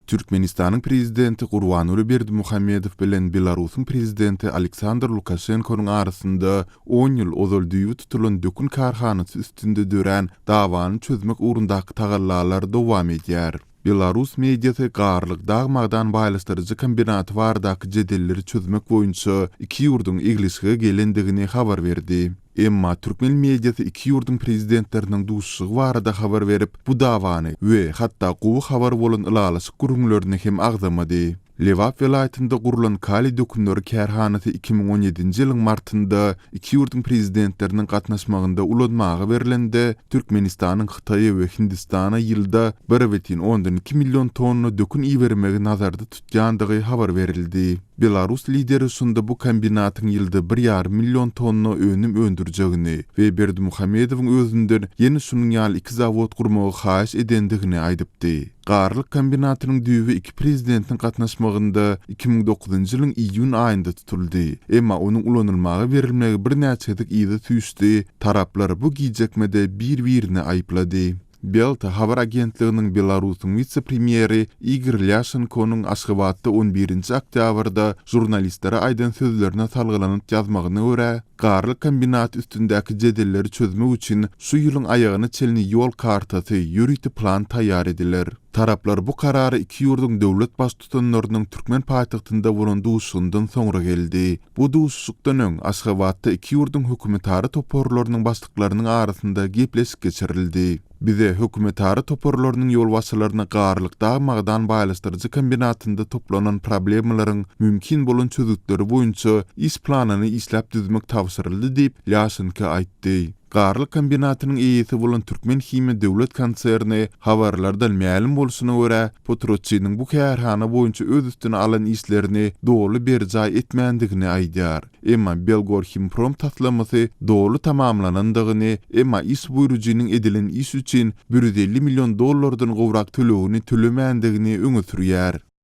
Türkmenistanyň Prezidenti Gurbanguly Berdimuhamedow bilen Belarusyň Prezidenti Aleksandr Lukaşenkonyň arasynda on ýyl ozal düýbi tutulan dökün kärhanasy üstünde dörän dawany çözmek ugrundaky tagallalar dowam edýär. Belarus mediasy Garlyk dag-magdan baýlaşdyryjy kombinaty baradaky jedelleri çözmek boýunça iki ýurduň eglişige gelendigini habar berdi. Emma türkmen mediasy iki ýurduň prezidentleriniň duşuşygy barada habar berip, bu dawany we hatda gowy habar bolan ylalaşyk gürrüňlerini hem agzamady. Lebap welaýatynda gurlan kaliý dökünleri kärhanasy 2017-nji ýylyň martynda iki ýurduň prezidentleriniň gatnaşmagynda ulanmaga berlende, Türkmenistanyň Hytaýa we Hindistana ýylda 1,2 million tonna dökün ibermegi nazarda tutýandygy habar berildi. Belarus lideri şunda bu kombinatyň ýylda bir ýarym million tonna önüm öndürjegini we Berdimuhamedowyň özünden ýene şunuň ýaly iki zawod gurmagy haýyş edendigini aýdypdy. Garlyk kombinatynyň düýbi iki prezidentiň gatnaşmagynda 2009-njy ýylyň iýun aýynda tutuldy. Emma onuň ulanylmaga berilmegi birnäçe gezek yza süýşdi, taraplar bu gijekmede bir-birini aýyplady. Belta habar agentliginiň Belarusyň wise-premýeri Igor Lýaşenkonyň Aşgabatda on birinji oktýabrda žurnalistlere aýdan sözlerine salgylanyp ýazmagyna görä, Garlyk kombinaty üstündäki jedelleri çözmek üçin şu ýylyň aýagyna çenli ýol kartasy, ýörite plan taýýar ediler. Taraplar bu karara iki ýurduň döwlet Baştutanlarynyň türkmen paýtagtynda bolan duşuşygyndan soňra geldi. Bu duşuşykdan öň, Aşgabatda iki ýurduň hökümetara toparlarynyň başlyklarynyň arasynda gepleşik geçirildi. Bize, hökümetara toparlarynyň ýolbaşçylaryna Garlyk dag-magdan baýlaşdyryjy kombinatynda toplanan problemalaryň mümkin bolan çözgütleri boýunça iş planyny işläp düzmek tabşyryldy diýip, Lýaşenko aýtdy. Garlyk kombinatynyň eýesi bolan Türkmenhimiýa döwlet konserni, habarlardan mälim bolşuna görä, potratçynyň bu kärhana boýunça öz üstüne alan işlerini doly berjaý etmändigini aýdýar. Emma Belgorhimprom taslamasy doly tamamlanandygyny, emma iş buýrujynyň edilen iş üçin 150 million dollardan gowrak tölegini tölemändigini öňe sürýär.